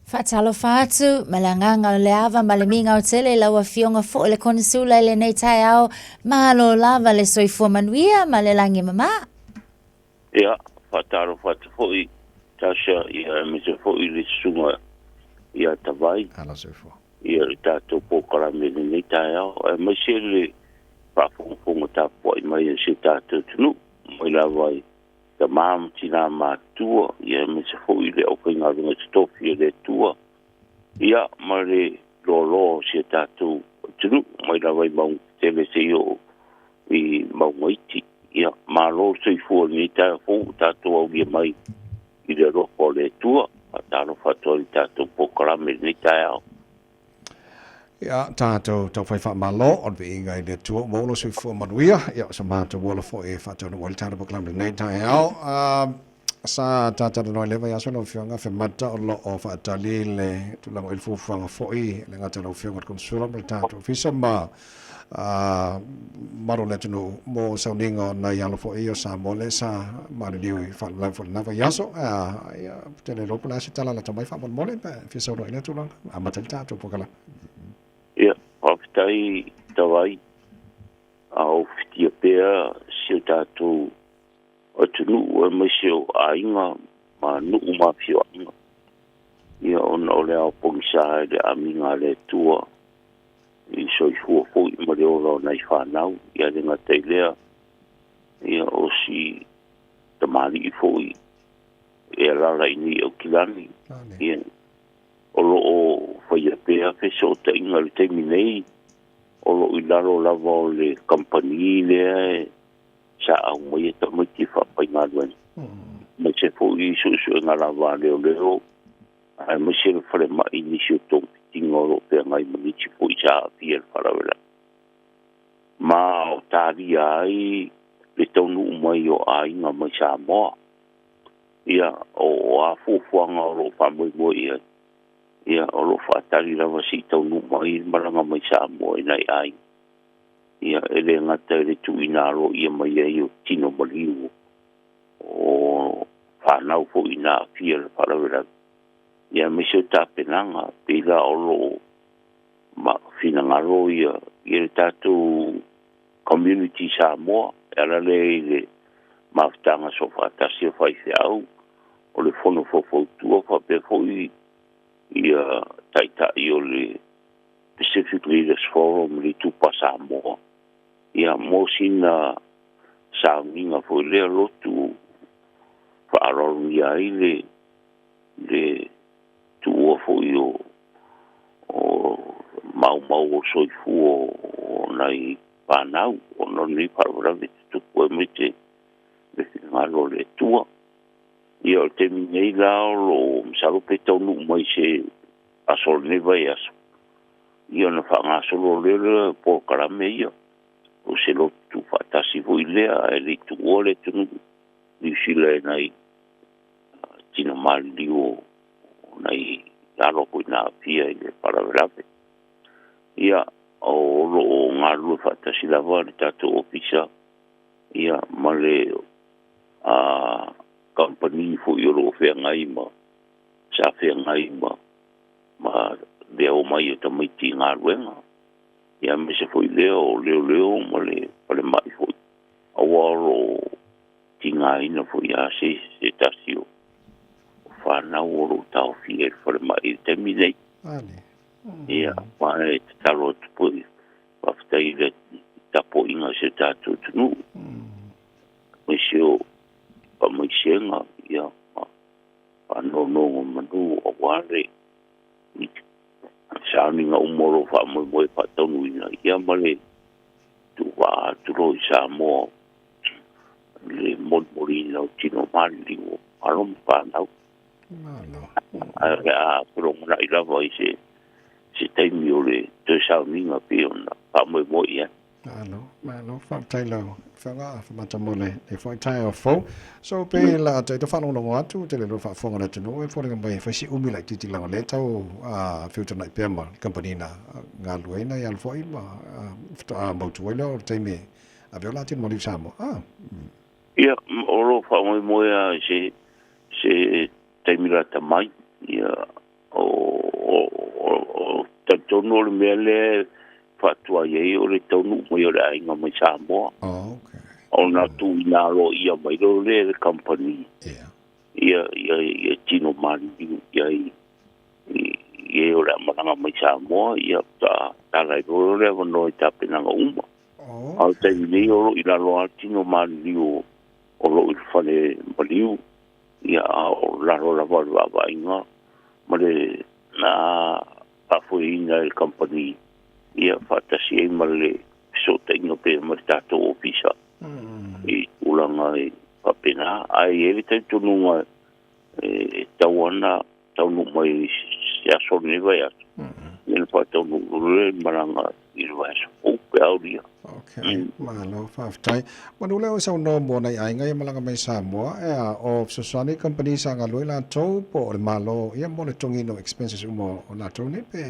Faatalofa atu ma le agaga o le ava ma le migao tele i lau Afioga foi le Konesula i lenei taeao. Malo lava le soifua manuia ma le lagi e mama. Ia, faatalofa atu foi Tasha, ia aemaise foi le susuga ia Tavai. Ala soifua. Ia le tatou polokalame i lenei taeao, aemaise le faafogafoga tapuai mai a si o tatou atunuu, mai lava i tama ma tina matutua, ia aemaise foi le aufaigaluega totofi a le Atua, ia ma le loaloa o si o tatou atunuu, mai lava i mauga tetele seia oo i mauga iti. Ia, malo le soifua i lenei taeao fou ua tatou aulia mai i le alofa o le Atua. Faatalofa atu ai i le tatou polokalame i lenei taeao. Ia, tatou taufai faamalo o le viiga i le Atua ua maua lou soifua manuia. Ia, o se matou ola foi e faataunuu ai le tatou polokalame i lenei taeao. Sa ta talanoa i lea vaiaso lau Afioga Femata o lo o faatali le tulaga o le fuafuaga foi le gata lau Afioga i le Konesula ma le tatou ofisa ma malu o le atunuu mo sauniga o nai alo foi o Samoa lea sa maliliu i faalavelave foi i lena vaiaso. Ia, ou te le iloa po o le a se tala lata mai faamolemole pe fia saunoa i lea tulaga. Amata ai le tatou polokalame. Ia, faafetai Tavai, a o fitia pea si o tatou atunuu aemaise o aiga ma nuu ma afioaga, ia ona o le ao pogisa i le amiga a le Atua i soifua foi ma le ola o nai fanau, ia le gata i lea, ia o si tamalii foi e alaala i nei Aukilani, ia o lo o faia pea fesootaiga i le taimi nei, o lo o i lalo lava o le kamupani lea e sa aumaia tamaiti e faafaigaluega, aemaise foi i suesuega lava a leoleo, aemaise le falemai i nisi o togafitiga o lo o feagai ma nisi foi sa aafia i le faalavelave. Ma o talia ai le taunuu mai o aiga mai Samoa. Ia, o a fuafuaga o lo o faamoemoe i ai, ia, o lo o faatali lava se i taunuu mai le malaga mai Samoa i nai aiga. Ia, e le gata i le tuuina aloaia mai ai o tino maliu o fanau foi na aafia i le faalavelave, ia aemaise o tapenaga, pei la o lo o finagalo ia le tatou community Samoa, e ala lea i le mafutaga soofaatasi o faifeau, o le fono faufautua faapea foi ia taitai o le Pacific Leaders Forum le Itupa Samoa, ia mo sina sauniga foi lea lotu faaaloalogia ai le tuua foi o maumau o soifua o nai fanau ona o lenei faalavelave tutupu aemaise le finagalo o le Atua. Ia o le taimi nei la o lo o masalo pe taunuu mai se aso o lenei vaiaso, ia ona faagasolo lea le polokalame ia, o se lotu faatasi foi lea, ae le i tuua le atunuu Niu Sila e nai tino maliliu o nai alo foi na aafia i le faalavelave. Ia, o lo o galulue faatasi lava le tatou ofisa ia ma le kamupani foi o lo o feagai ma sa feagai ma le omai o tamaiti i galuega, ia aemaise foi lea o leoleo ma le falemai foi, aua o lo o tigaina foi a se tasi o fanau o lo o taofia i le falemai i le taimi nei. Ia, ma e tatalo atu foi, faafetai i le tapuaiga a si o tatou atunuu, aemaise o faamaisega, ia, ma faanonogamanu aua le sauniga uma o lo o faamoemoe faataunuuina, ia ma le tuuvaa atu loa i Samoa le molimoliina o tino maliliu o alo ma fanau. Ae o le a felogonai lava i se taimi o le toe sauniga pei ona faamoemoe i ai. Malo, malo, faafetai lau Afioga Famata mo le foi taeao fou. So pe la te te whaalongo atu, te le lo whaafonga le atunuu, e foliga mai e whai si umi laitiiti langa le tau whiutanai pea ma le company na ngā luaina i alo foi ma whatoa mautu ai lea o le taimi a veo la tino maliu Samoa. Ia, o lo whaamoemoe a se taimi lata mai, ia, o Atonu o le mea lea faatuai ai o le taunuu mai o le aiga mai Samoa. Okay. Ona tuuina aloaia mai loa lea e le kamupani ia tino maliliu i ai i e o le a malaga mai Samoa, ia faatoa tala ai loa le avanoa i tapenaga uma. A o le taimi nei o loo i lalo lava tino maliliu o loo i le fale maliu, ia a o lalo lava o le vaavaaiga ma le na faafoeina e le kamupani, ia faatasi ai ma le fesootaiga pea ma le tatou ofisa i tulaga e faapena. Ae i ai le talitonuga e tau ana taunuu mai se aso o lenei vaiaso, ia na faataunuu loa lea le malaga i le vaiaso fou pe a aulia. Okay, malo faafetai. Manu lea ua saunoa mo nai aiga ia malaga mai Samoa, e a, o fesoasoani kamupani sa galue latou po o le Malo ia mo le totogiina o expenses uma o latou nei pe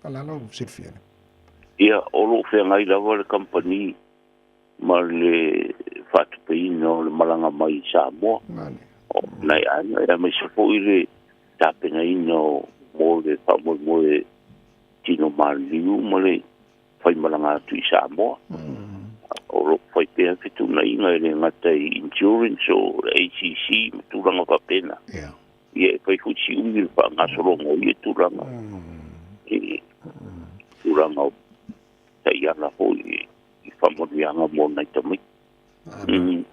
o le a lau silafia? Ia, o loo feagai lava le kamupani ma le faatupeina o le malaga mai i Samoa o nai aiga, aemaise foi le tapenaina o mo le faamoemoe tino maliliu ma le faimalaga atu i Samoa. O loo fai pea fetuunaiga e le gata i insurance o le ACC ma tulaga faapena. Ia e fai foi si umi le faagasologa o ia tulaga i tulaga o taiala foi i faamanuiaga mo nai tamaiti.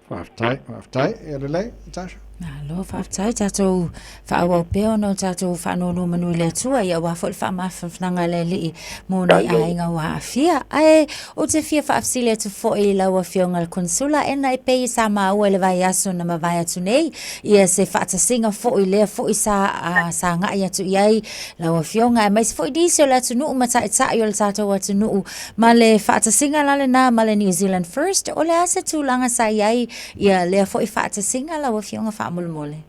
Faafetai, faafetai. Ia lelei, Natasha. Malo, faafetai. Tatou faaauau pea ona o tatou faanonomanu i le Atua, ia aua foi le faamafanafanaga a le Alii mo nai aiga ua aafia. Ae ou te fia faafesili atu foi i lau Afioga i le Konesula, ena e pei sa maua i le vaiaso na mavae atu nei, ia se faatasiga foi lea foi sa sa agai atu i ai lau Afioga, aemaise foi nisi o le atunuu ma taitai o le tatou atunuu ma le faatasiga la lena ma le New Zealand First. O le a se tulaga sa i ai ia lea foi faatasiga lau Afioga faamolemole?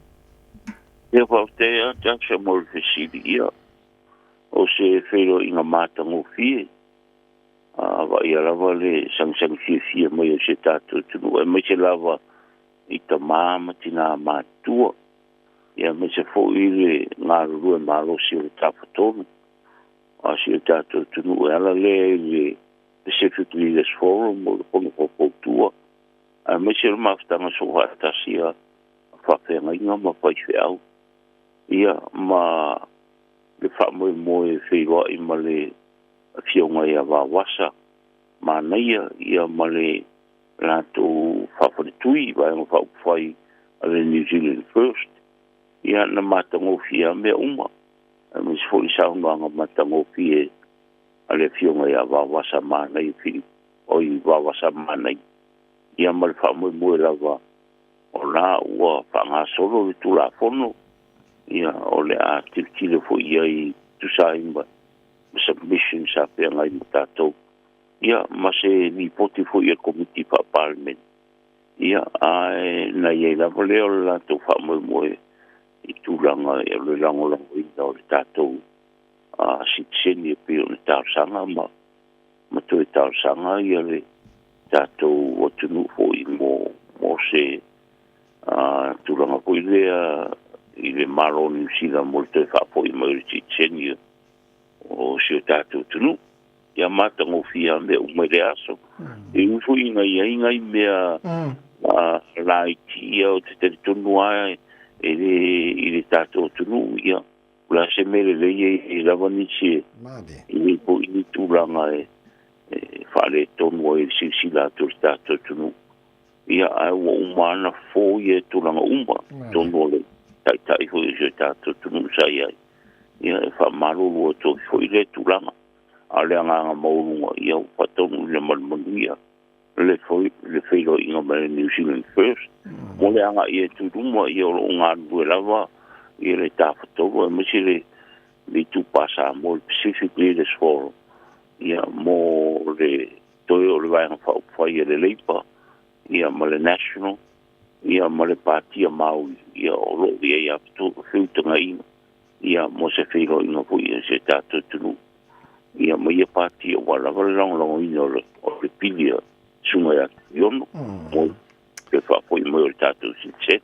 Ia, faafetai lava Tasha mo le fesili. Ia, o se feiloaiga matagofie, a vaaia lava le sagisagi fiafia mai o se tatou atunuu, aemaise lava i tamā ma tinā matutua, ia aemaise foi le galulue malosi o le Tafatolu a si o tatou atunuu e ala lea i le Pacific Leaders Forum o le Fono Faufautua, aemaise o le mafutaga soofaatasi a faafeagaiga ma faifeau, ia ma le faamoemoe e feiloai ma le Afioga ia Vaoasa Manaia, ia ma le latou faafaletui Vaega Faaupufai a le New Zealand First. Ia na matagofie lava mea uma, aemaise foi saunoaga matagofie a le Afioga ia Vaoasa Manaia Filipe, oi Vaoasa Manaia, ia ma le faamoemoe lava o la ua faagasolo le Tulafono, ia o le a tilotilo foi i ai tusa ai ma submission sa feagai ma tatou, ia ma se lipoti foi a le Komiti Faa-Palemene. Ia ae na i ai lava lea o le latou faamoemoe i tulaga o le lagolagoina o le tatou sitiseni e pei ona talosaga ma toe talosaga ia le tatou atunuu foi mo se tulaga foi lea i le Malo o Niu Sila mo le toe faafoi mai o le sitiseni o si o tatou atunuu. Ia matagofie lava mea uma i le aso. E ui foi ina i ai nai mea laiti, ia ou te talitonu lava e le i le tatou atunuu, ia o le a se mea lelei e i ai lava nisi e i ai foi ni tulaga e faaletonu ai i le silasila atu o le tatou atunuu. Ia ae ua uma lava ona fofo ia tulaga uma totonu o le taitai foi o si o tatou atunuu sa i ai. Ia e faamalulu atu ai foi lea tulaga. A o le agaga maualuga, ia ua faataunuuina ma le manuia le feiloaiga ma le New Zealand First mo le agai atu i luma. Ia o lo o galulue lava ia le Tafatolu, aemaise le Itupa Samoa, le Pacific Leaders Forum, ia mo le toe o le Vaega Faaupufai a le Labour, ia ma le National, ia ma le Patia Maori. Ia o lo o i ai lava feutagaiga ia mo se feiloaiga foi o se tatou atunuu ia ma ia patia aua lava le lagolagoina o le pili a Susuga ia Tuiono mo le faafoi mai o le tatou sitiseni.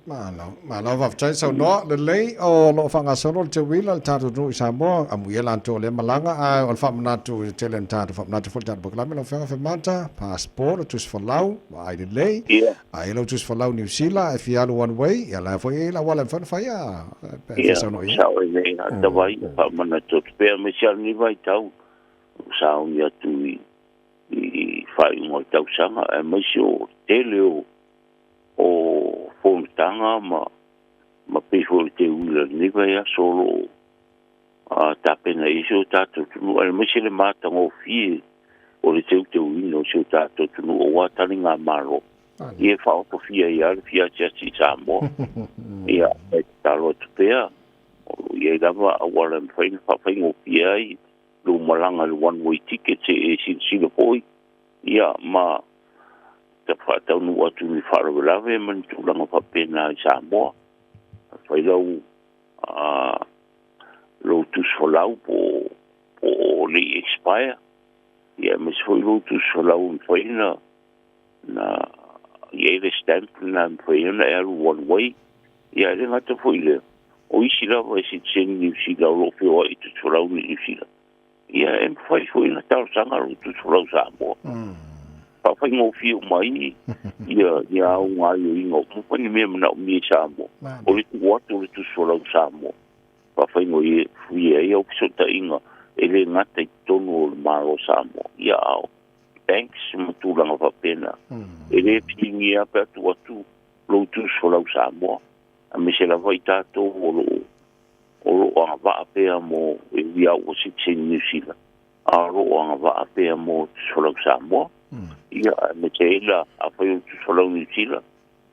Malo, malo, faafetai saunoa lelei o lo o faagasolo le teuila le tatou atunuu i Samoa, amuia latou o lea malaga, ae o le faamanatu i le tele o tatou faamanatu foi le tatou polokalame lau Afioga Faimata, passport, tusi folau, vaai lelei, a i ai lau tusi folau Niu Sila e fia alu one way, ia la foi e i ai le auala e mafai ona fai a pe a fia saunoa i ai. Ia, sao lelei lava tavai, faamanatu atu pea aemaise lava lenei vaitau ua sauni atu i faaiuga o le tausaga aemaise o le tele o o fonotaga ma ma pei foi o le teuila i lenei vaiaso o lo o tapena i ai si o tatou atunuu, aemaise le matagofie o le teuteuina o si o tatou atunuu aua taligamalo ia e faaotofia ai lava le fia asiasi i Samoa. Ia, e tatalo atu pea, o lo o i ai lava auala e mafai ona faafaigofie ai lou malaga i le one way ticket se i e silasila foi ia ma faataunuu atu ni faalavelave ma ni tulaga faapena i Samoa. Fai lau lou tusi folau po o le i expire, ia aemaise foi lou tusi folau e mafai ona na i ai le stamp lena e mafai ai ona e alu one way. Ia e le gata foi i lea, o isi lava e sitiseni Niu Sila o lo o feoai i tusi folau i Niu Sila, Ia, e mafai foi ona talosaga lou tusi folau Samoa. Faafaigofie uma ai ia ia au gaoioiga uma po o ni mea e manaomia i Samoa. O le tuu atu o le tusi folau Samoa, faafaigofie ai au fesootaiga e le gata i totonu o le Malo o Samoa, ia a o banks ma tulaga faapena. E le fesiligia lava pe a tuu atu lou tusi folau Samoa, aemaise lava i tatou o lo o o lo o agavaa pea mo, e ui lava ua sitiseni Niu Sila, a o lo o agavaa pea mo tusi folau Samoa. Ia, aemaise ai la, afai o le tusi folau Niu Sila,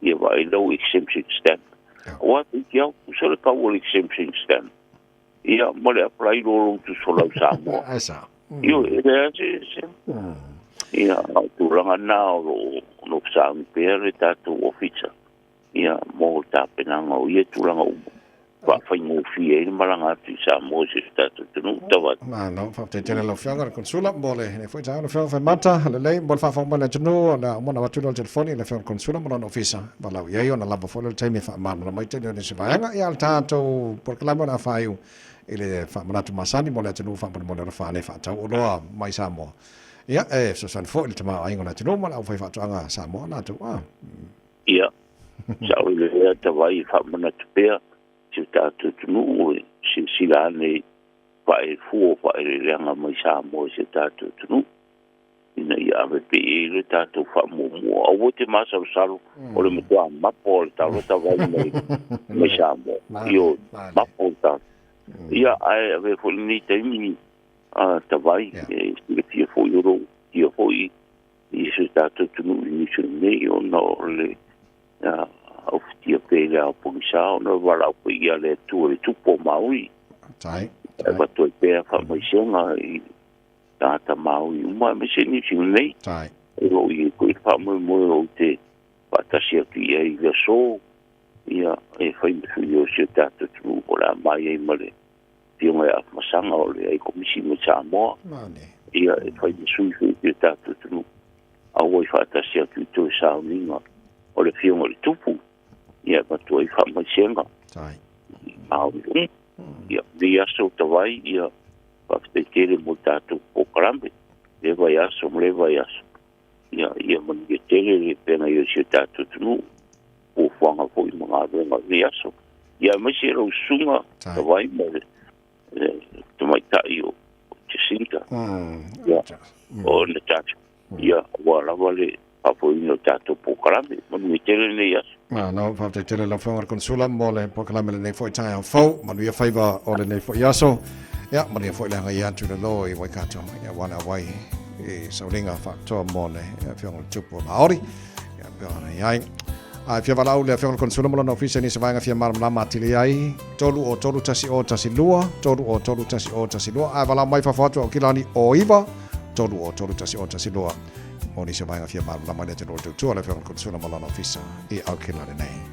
ia vaai lau exemption stamp. Aua toeitiiti lava tusa le tau o le exemption stamp, ia, ma le apply loa o lou tusi folau Samoa. Ai sao. Ioe, e leai se, se. Ia, a o tulaga na o lo o fesauni pea le tatou ofisa, ia, mo le tapenaga o ia tulaga uma. Faafaigofie ai le malaga atu i Samoa i si o tatou atunuu. Tauave. Malo, faafetai tele lau Afioga i le Konsula mo lenei foi taeao. Lau Afioga Faimata, lelei mo le faafofoga mai a le atunuu, o le a uma ona avatu lea o le telefoni i le Afioga i le Konsula ma lona ofisa. Valaau i ai ona lava foi lea o le taimi e faamalamalama ai tele o nisi vaega. Ia, o le tatou polokalame o le a faaiu i le faamanatu masani mo le atunuu faamolemole alofa ane faatau oloa mai Samoa. Ia, e fesoasoani foi i le tamaoaiga o le atunuu ma le aufaifaatoaga Samoa latou. Ah. Ia, sao i lea tavai e faamanatu pea si o tatou atunuu e silasila ane i faaefua o faaeleeleaga mai Samoa i si o tatou atunuu, ina ia ave pea i ai le tatou faamuamua. Aua te masalosalo o le matua mapo o le talo tavai mai, mai Samoa. Ioe, mapo le talo. Ia, ae avea foi lenei taimi tavai, e silafia foi o lou ia foi i si o tatou atunuu i Niu Sila nei ona o le aufitia pea i le ao pogisa ona o le valaau paia a le Atua i le Tupu o Maui. Tai. E avatu ai pea faamaisega i tagata Maui uma aemaise Niu Sila nei. Tai. O lo o i ai foi le faamoemoe ou te faatasi atu i ai i le aso, ia, e fai ma sui o si o tatou atunuu o le a mai ai ma le Afioga ia Afamasaga o le Ai Komisi mai Samoa, ia e fai ma sui foi o si o tatou atunuu, a ua i faatasi atu i toe sauniga o le Afioga i le Tupu, ia e avatu ai faamaisega i Māori uma. Ia, lenei aso tavai, ia faafetai tele mo le tatou polokalame, lea vaiaso ma lea vaiaso. Ia, ia manuia tele le feagai o si o tatou atunuu, fuafuaga foi ma galuega o lenei aso. Ia, aemaise lau susuga Tavai ma le tamaitai o Jacinta, ia, o Natasha, ia, aua lava le faafoeina o tatou polokalame. Manuia tele lenei aso. Malo, faafetai tele lau Afioga i le Konesula mo le polokalame lenei foi taeao fou. Manuia faiva o lenei foi aso. Ia, manuia foi le agai atu i lalo i Waikato. Ia, aua le auai i sauliga faapitoa mo le Afioga i le Tupu o Maori. Ia, pei ona i ai. A e fia valaau le Afioga i le Konesula ma lona ofisa i nisi vaega fia malamalama atili ai, 3 o 3 1 0 1 2, 3 o 3 1 0 1 2, ae valaau mai fafo atu Aukilani o 9, 3 o 3 1 0 1 2. Mo nisi o vaega fia malamalama i le atunuu o le tautua le Afioga i le Konesula ma lona ofisa i Aukilani nei.